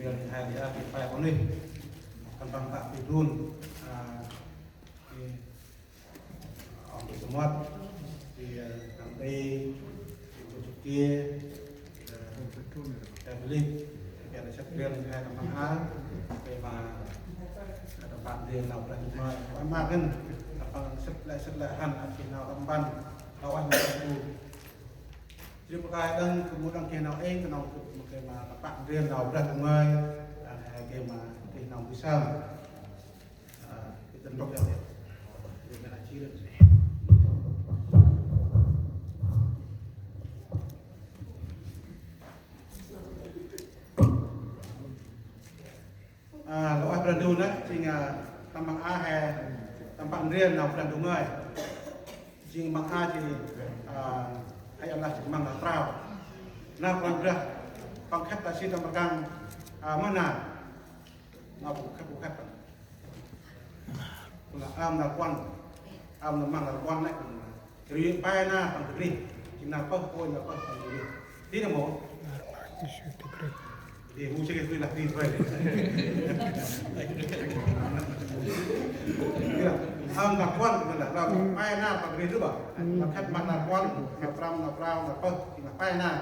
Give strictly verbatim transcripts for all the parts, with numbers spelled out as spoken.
Ri hai ri a ki pai pô nuyh. Tâm păng ta pi drun. A, ki, ơ, ong ki samot. Ki, ơ, tăng ti, ki, ki, ki, ơ, Philip. Ki, ơ, săk ri hai tâm păng a. Ki ma, ơ, tâm păng ri nau Brah Ndu ngơi. Ơ, ma gân. Tâm păng săk lĕ, săk lĕ hăn, ăt ki nau tâm păng. Nau ah ma gân. Jri pakai đăng, kơ mâu đăng geh nau êng, kơ nau kơ mâu geh ma, ma pă ndrel nau Brah Ndu ngơi, đăng he geh ma, geh nau mbơh sơm. A, geh tăn rŏk yơh. Geh ma nau jri đăng. A, lŏ ueh Brah Ndu nơh, jêng, a, tâm păng a he, tâm păng ndrel nau Brah Ndu ngơi. Jêng păng a jêng, a, he lah jêng măng nau prao. Nau Kôranh Brah, păng khât ta si tâm rkăng, a, mơh nau. Nau bu khât, bu khât păng. Kŭ lah ơm nau kuăn, ơm nau măng nau kuăn nĕ. Ri pe nar păng dâk rêh, jêng nar pơh, ôi nar pơh păng dâk rêh. Di nơh mâu? Nar pơh Yêsu dâk rêh. Di mâu sĭt kơ lah di tuê. Di lah, ơm nar kuăn, di lah, lah pe nar păng dâk rêh dŭ bah. Nar khât ma nar kuăn, nar prăm, nar prao, nar pơh, jêng lah pe nar.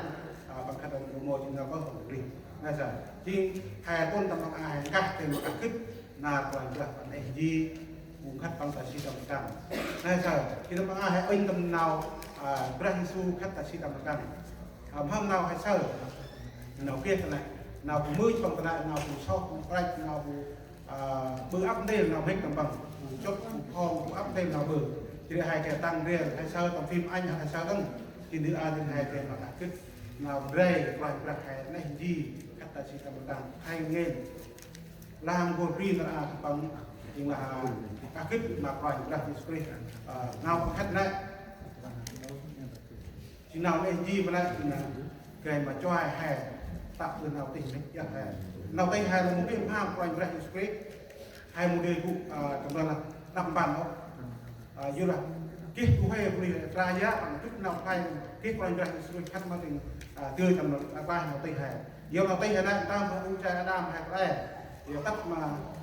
A, păng khât nar mâu, jêng nar pơh păng dâk rêh. Nây saơ, jêng he tŭn tâm păng a he nkah, tơm nkah gĭt, nar Kôranh Brah păng neh nji, bu khât păng ta si tâm rkăng. Nây saơ, jêng tâm păng a he ŭnh tâm nau, a, Brah Yêsu khât ta si tâm rkăng. A, mhâm nau he saơ, nau geh ta nây, nau bu mưch păng ta nây, nau bu soh, bu prăch, nau bu, a, ƀư ăp ndrel nau mhĭk tâm păng, bu chŭt, bu phŏng, bu ăp ndrel nau ƀư. Jêh ri he geh tăng ndrel, he saơ tâm phim anh, he saơ tăng, jêng dư a jêng he geh ma nkah gĭt. Nau ndrel, Kôranh Brah he neh nji, khât ta si tâm rkăng, he ngên. Lah ngăn bri nar a tâm păng, jêng lah, a, nkah gĭt ma Kôranh Brah Yêsu Krist. A, nau păng khât nĕ. Jêng nau neh nji ma nĕ, jêng nau gay ma chuai he, tă bơh nau tih mhĭk yơh he. Nau tih he lah mâu geh mham Kôranh Brah Yêsu Krist. He mâu dơi gŭ, a, tâm rlah đăp mpăn ôh. A, yorlah geh du huê bunuyh tra yă, păng dŭt nau khlay, geh Kôranh Brah Yêsu Krist khât ma tĭng, a, dơi tâm rlah nau tih he. Yor nau tih he nĕ, tâm bơh u che Ađam he khlay. Yor tât ma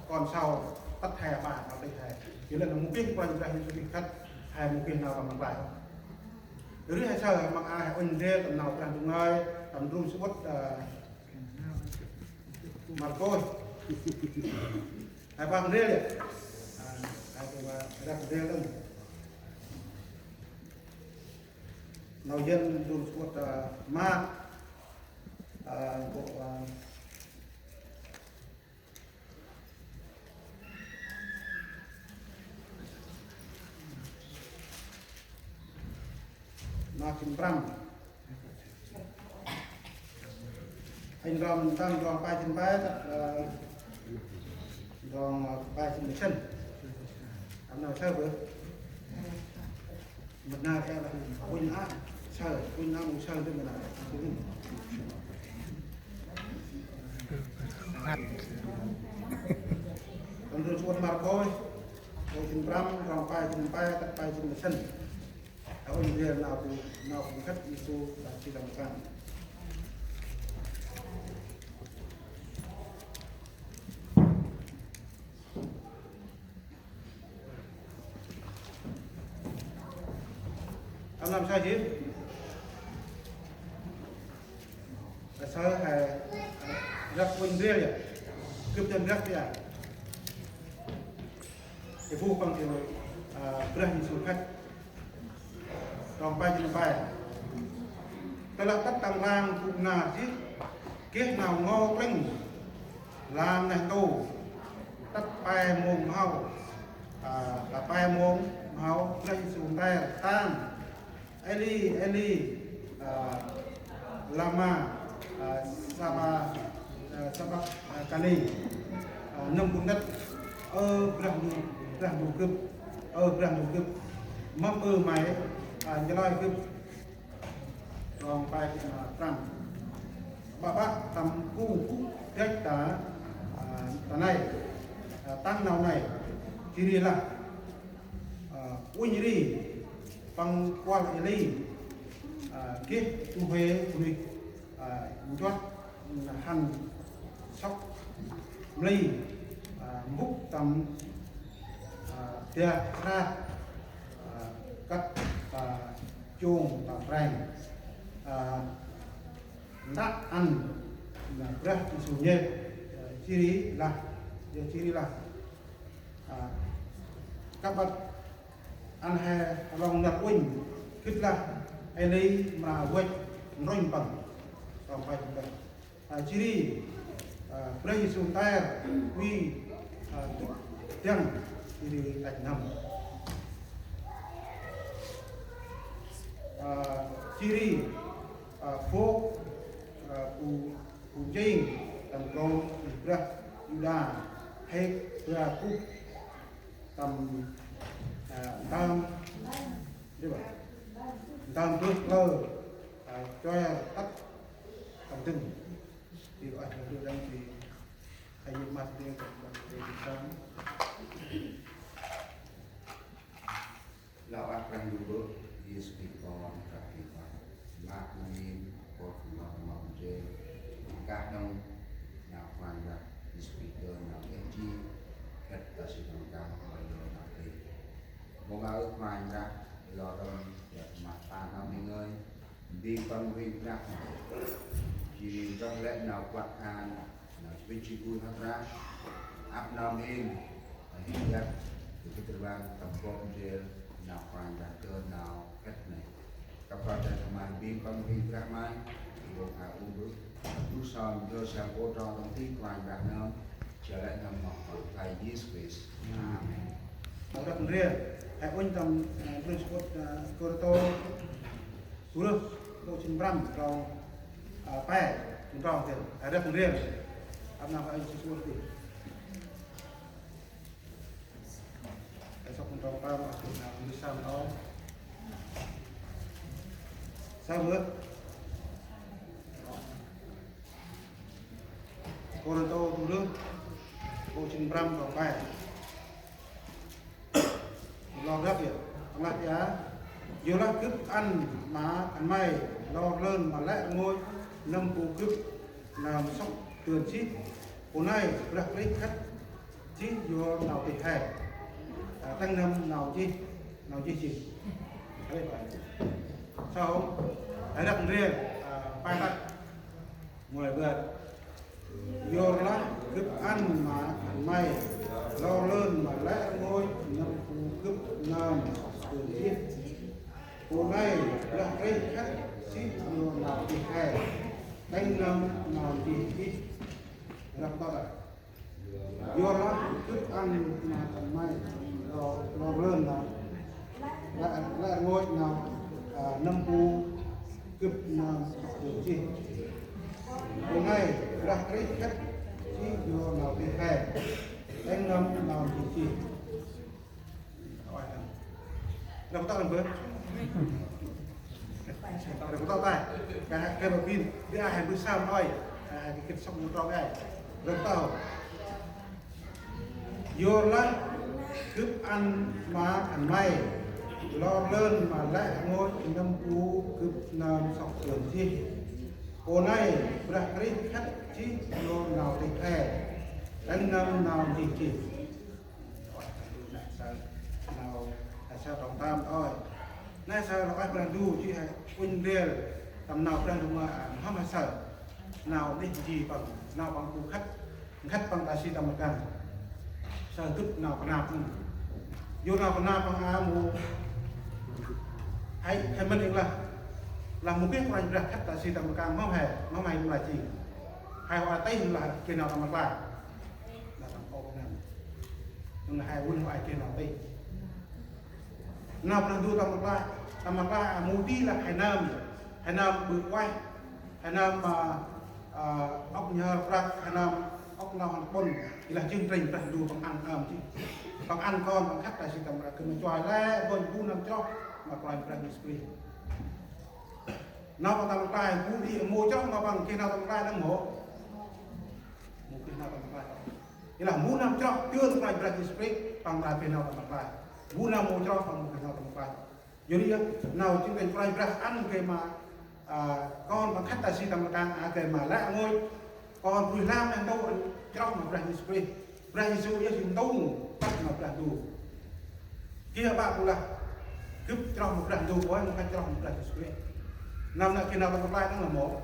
kon sau, tât he aƀaơ nau tih he. Yor lah mâu geh Kôranh Brah Yêsu Krist khât, he mâu geh nau tâm rlah nau khlay. Yor ri he saơ, măng a he ŭnh ndrel tâm nau Brah Ndu ngơi, tâm ndrom samƀŭt, a, Markôs. He păng ndrel yơh. A, he păng, a, răk ndrel đŏng. Nau Yuăn ndrom samƀŭt, a, Mark. A, gô, a, Mark jât prăm. Anh rŏng tăng rŏng pe jât pe, tât, ơ, rŏng, ơ, pe jât ma sĭn. Ăn nau saơ bơh. Mât nar e lah, ŭnh a, saơ, ŭnh a mâu saơ dơm mât nar. Hăt. Tâm ndrom samƀŭt Markôs, gô jât prăm, rŏng pe jât pe, tât pe jât ma sĭn. Aơ ŭnh ndrel nau bu, nau bu khât Yêsu ta si tâm rkăng. Tâm nau saơ jêh. Saơ he răk ŭnh ndrel yơh. Gâp dăn răk yơh. Ê bu păng jêng, a, Brah Yêsu khât. Rŏng pe jât pe. Tơlah tât tăng lang gŭ nar jêh, geh nau ngô klĭng lam neh ntu. Tât pe mông mhao, a, tât pe mông mhao, Brah Yêsu nter tang: Êli, Êli, a, lama, a, saba, a, sabakthani, a, nâm bu nât: Ơ Brah Ndu, Brah Ndu gâp, ơ Brah Ndu gâp, mâm ƀư May, a, njloi gâp. Rŏng pe jât ma prăm. Ƀaƀă tâm ku gŭ dăch ta, a, ta nây, a, tăng nau nây, jêh ri lah, a, ŭnh ri, păng kuăl Êli, a, geh du huê bunuyh, a, nchuăt hăn sŏk mli, a, mbŭk tâm, a, dak srah, a, kăt, a, jông tâm reng. A, ntăk ăn, a, Brah Yêsu nhêt, a, jêh ri lah, jêh ri lah. A, kăp ăt ăn he lŏng năr uănh, gĭt lah Êli mra văch ntrŭnh păng. Trong pai păng. A, jêh ri, a, Brah Yêsu nter, wi, a, dŭt dăng, jêh ri tăch n'hâm. A, jêh ri, a, bôk, a, bu, bu jêng, tâm trôm, Brah Yuđa, hêk, Brah Kuh, tâm, a, ntơm, ntơm bơh klơ, a, chuer tât tâm dâng. Di ơ, ơ, dâng di, a, yŭk măt di, tâm dâng di, tâm. Lah ueh Brah Ndu Bơ̆, Yêsu Krist Kon, Brah Ndu Bơ̆. Lah nơm in, kô̆ nơm mâm jêng, kah đŏng, nau Kôranh Brah, Yêsu Krist Kon, nau êng ji, khât ta si tâm rkăng, nau nau tih. Mâu geh Kôranh Brah, lor rŏng, dak măt ta nau ngơi, Bi păng ri Brah. Jêh ri ntrŏng lĕ nau kuăl khan, nau chvĭt jêng gŭ hăt rah. Ăp nơm in, a, hên yăt, gŭ gĭt rvăng tâm bok ndrel, nau Kôranh Brah kơl nau khât nây. Kăp kơl ta ma bi păng ri Brah may, bok ha um bơ̆. Du sơm, du sơm kô̆ trong tâm ti Kôranh Brah nơm, jêh lĕ nơm mâp păng Kôranh Yêsu Krist. Amen. Ơ, răk ndrel, he uănh tâm, ơ, ndrel sămƀŭt, ơ, Kôrintô, du rơh, kô̆ jât prăm, trong, ơ, pe, trong têl, he răk ndrel, ăp nơm he uănh sămƀŭt ti. He sŏk trong pe, ăp nơm he uănh sămƀŭt ti. Sămƀŭt. Kôrintô du rơh, kô̆ jât prăm trong pe. Lor răk yơh, păng lah ya. Yorlah gâp ăn ma khân may lor lơn ma lĕ rngôch nâm bu gâp nơm sŏk dơn jêh. Pô nây Brah Krist khât jêh yor nau tih he. A, tĭng nâm nau jêh, nau jêh jêh. Ơ, sŏk, he răk ndrel, a, pe tât. Mâu lĕ bơh. Yorlah gâp ăn ma khân may lor lơn ma lĕ rngôch nâm bu gâp nơm sŏk dơn jêh. Pô nây Brah Krist khât jêh yor nau tih he. Tĭng nâm nau jêh jêh. Răk tât a. Yorlah gâp ăn ma khân may lor, lor lơn nau, lĕ, lĕ rngôch nau, a, nâm bu gâp nơm sŏk dơn jêh. Pô nây Brah Krist khât jêh yor nau tih he. Tĭng nâm nau jêh jêh. Răk tât nâm bơh. Răk tât tay. Ka, ka bơh bin. Di a he bơh sơm ơi. A, he gĭt sŏk mâu trong ơi. Răk tât. Yorlah gâp ăn ma khân may lor lơn ma lĕ rngôch nâm bu gâp nơm sŏk dơn jêh. Pô nây Brah Krist khât jêh yor nau tih he. Tĭng nâm nau jêh jêh. Ơ, nây saơ, nau, a, saơ trong tơm ơi. Nây saơ lah ueh Brah Ndu jêh he uănh ndrel tâm nau Brah Ndu ma, a, n'hâm he saơ. Nau nây jêh păng, nau păng bu khât, khât păng ta si tâm rkăng. Saơ dŭt nau knap nây. Yor nau knap păng a mâu. He, he mĭn êng lah. Lah mâu geh Kôranh Brah khât ta si tâm rkăng mâu he, mâu he mâu lah jêng. He huă tih lah geh nau tâm rkăng. Nau tâm ôp nây. Nau he vun huă geh nau tih. Nau Brah Ndu tâm rkăng, tâm rkăng, a, mâu di lah he nơm. He nơm ƀư ueh. He nơm, a, a, ŏk nhhơr prăk, he nơm ŏk nau hăn ƀŭn. Di lah jêng trênh Brah Ndu păng ăn ơm jêh. Păng ăn Kon, păng khât ta si tâm rkăng. Gâp ma chuai lĕ, ƀon bu nơm chroh, ma Kôranh Brah Yêsu Krist. Nau păng tâm rkăng, bu di mâu chroh ma păng geh nau tâm rkăng đŏng mâu. Mâu geh nau tâm rkăng. Yor lah mbu nơm chroh dơn Kôranh Brah Yêsu Krist, păng mra geh nau tâm rkăng. Mbu nơm mâu chroh păng mâu geh nau tâm rkăng. Yor ri yơh, nau jêng trênh Kôranh Brah ăn gay ma, a, Kon păng khât ta si tâm rkăng, a, gay ma lĕ rngôch Kon bunuyh lam neh ntu ăn chroh ma Brah Yêsu Krist. Brah Yêsu, Yêsu ntu tât ma Brah Ndu. Geh aƀă bu lah gâp chroh ma Brah Ndu, ƀă mâu geh chroh ma Brah Yêsu Krist. Nau nê geh nau tâm rklaih nâng lah mâu.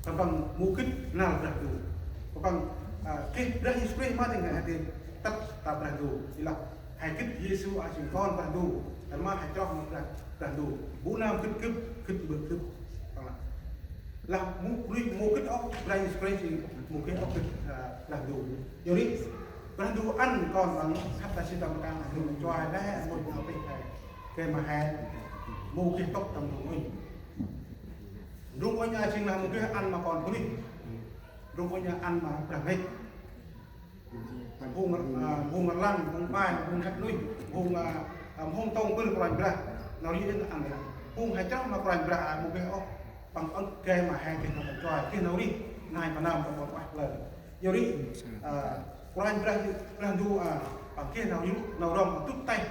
Tâm păng mâu gĭt năl Brah Ndu. Tâm păng, a, geh Brah Yêsu Krist ma tĭng he tĭng tât ta Brah Ndu. Ƀiălah he gĭt Yêsu a jêng Kon Brah Ndu. Tâm ma he chroh ma Brah, Brah Ndu. Bu nơm gĭt gâp, gĭt bơh gâp. Păng lah. Lah mâu bunuyh mâu gĭt ôh Brah Yêsu Krist, mâu geh ôh gĭt, a, Brah Ndu. Yor ri Brah Ndu ăn Kon Păng khât ta si tâm rkăng, Păng chuai lĕ mâu nau tih he. Gay ma he mâu geh tŭk tâm ndrung uănh. Ndrung uănh a jêng lah mâu geh ăn ma kon bunuyh. Ndrung uănh a ăn ma brah mhĭk. Phung, a, phung rlăng, phung ƀai, phung khât nuih, phung, a, a, phung tông bâr Kôranh Brah. Nau ri ăn, ăn. Phung he chroh ma Kôranh Brah, a, mâu geh ôh. Păng ŭch gay ma he geh nau tâm chuai, geh nau rêh, nai ma nơm tâm ƀon ueh plơ̆. Yor ri, a, Kôranh Brah, Brah Ndu, a, Păng geh nau yô̆, nau rŏng Păng tŭt têh.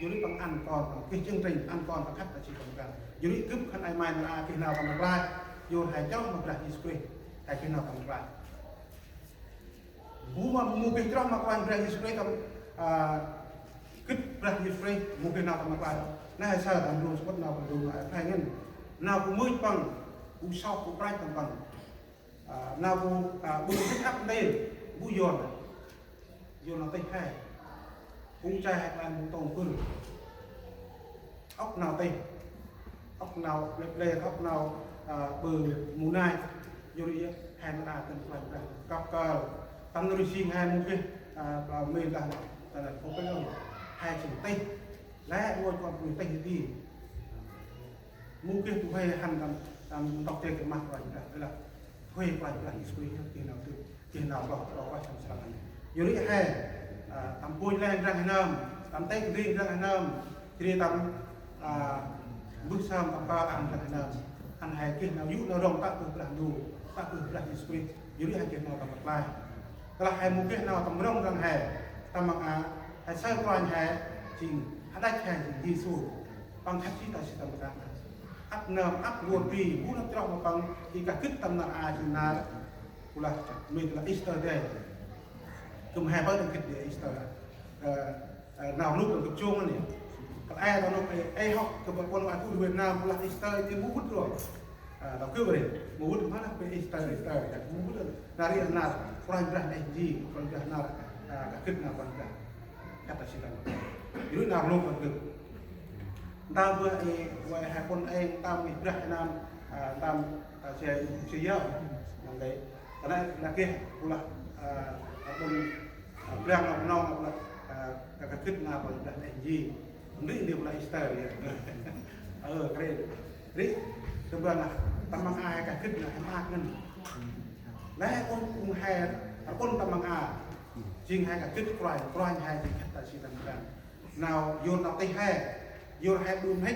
Yor ri Păng ăn Kon Păng geh chương trình, ăn Kon Păng khât ta si tâm rkăng. Yor ri gâp khân ay may nar aơ geh nau tâm rklaih, yor he chroh ma Brah Yêsu Krist, he geh nau tâm rklaih. Bu ma mâu geh chroh ma Kôranh Brah Yêsu Krist tâm, a, gĭt Brah Yêsu Krist mâu geh nau tâm rklaih. Nê he say tâm ndrung samƀŭt nau Brah Ndu, a, he ngăn. Nau bu mưch Păng, bu sŏk, bu prăch tâm Păng. A, nau bu, a, bu gĭt ăp ndrel, bu yor. Yor nau tih he. Phung che he klan phung tông bâr. Ŏk nau tih. Ŏk nau ple ple, ŏk nau, a, bơ mâu nai. Yor ri he mra tâm Kôranh Brah. Kăp kơl. Tâm nau ri jêng he mâu geh, a, ba mê dah nau. Ta nê phung kơl ŏk. He jêng tih. Lĕ rngôch kon bunuyh tih ti. Mâu geh du huê hăn tâm, tâm ntŭk jêh geh ma Kôranh Brah. Ƀiălah du huê Kôranh Brah Yêsu Krist geh nau tih, geh nau kloh, kloh ueh tâm srăng. Yor ri he, a, tâm pôch leng răng he nơm, tâm têk ndring răng he nơm, jêh ri tâm, a, mbơh sơm tâm kơl ăn răng he nơm. Ăn he geh nau yô̆ nau rŏng tă bơh Brah Ndu, tă bơh Brah Yêsu Krist. Yor ri he geh nau tâm rklaih. Tơlah he mâu geh nau tâm rŏng răng he, tâm măng a, he say Kôranh he, jêng, hađăch he jêng Yêsu. Păng khât jêh ta si tâm rkăng. Ăp nơm, ăp luôt bri, bu nơm chroh ma Păng, i kah gĭt tâm nar aơ jêng nar, bu lah, mê lah Easter Day. Gâp he ƀă tâm gĭt Easter. Ơ, ơ, nau rluk tâm gâp jong nê. Kăl e nau rluk e, e hŏk, gâp ƀă pôn wa tu Việt Nam, bu lah Easter, jêng mâu gĭt ro. A, tâo gâp ri, mâu gĭt ma lah pe Easter, Easter, jêng mâu gĭt. Nar ri nar, Kôranh Brah neh nji, Kôranh Brah nar, a, kah gĭt nar Kôranh Brah. Khât ta si tâm. Yor ri nar rluk tâm gâp. Ntơm bơh i, wa he pôn êng, ntơm i brah i nơm, a, ntơm, a, si, si yơh, nơm dê. Kơt nê, nê geh, bu lah, a, a, pôn, a, brah nơm nơm, bu lah, a, kah, kah gĭt nơm, bu lah, nê, nji. Ndri, ndri, bu lah Easter, yơh. Ơ, kơt nê. Ri, tơm bơh nơm, tâm măng a, kah gĭt nơm, he mât ngăn. Lĕ ôn, ôn he, a, pôn tâm măng a. Jêng he kah gĭt Kôranh, Kôranh he jêng khât ta si tâm rkăng. Nau, yor nau tih he, yor he đun hĕ.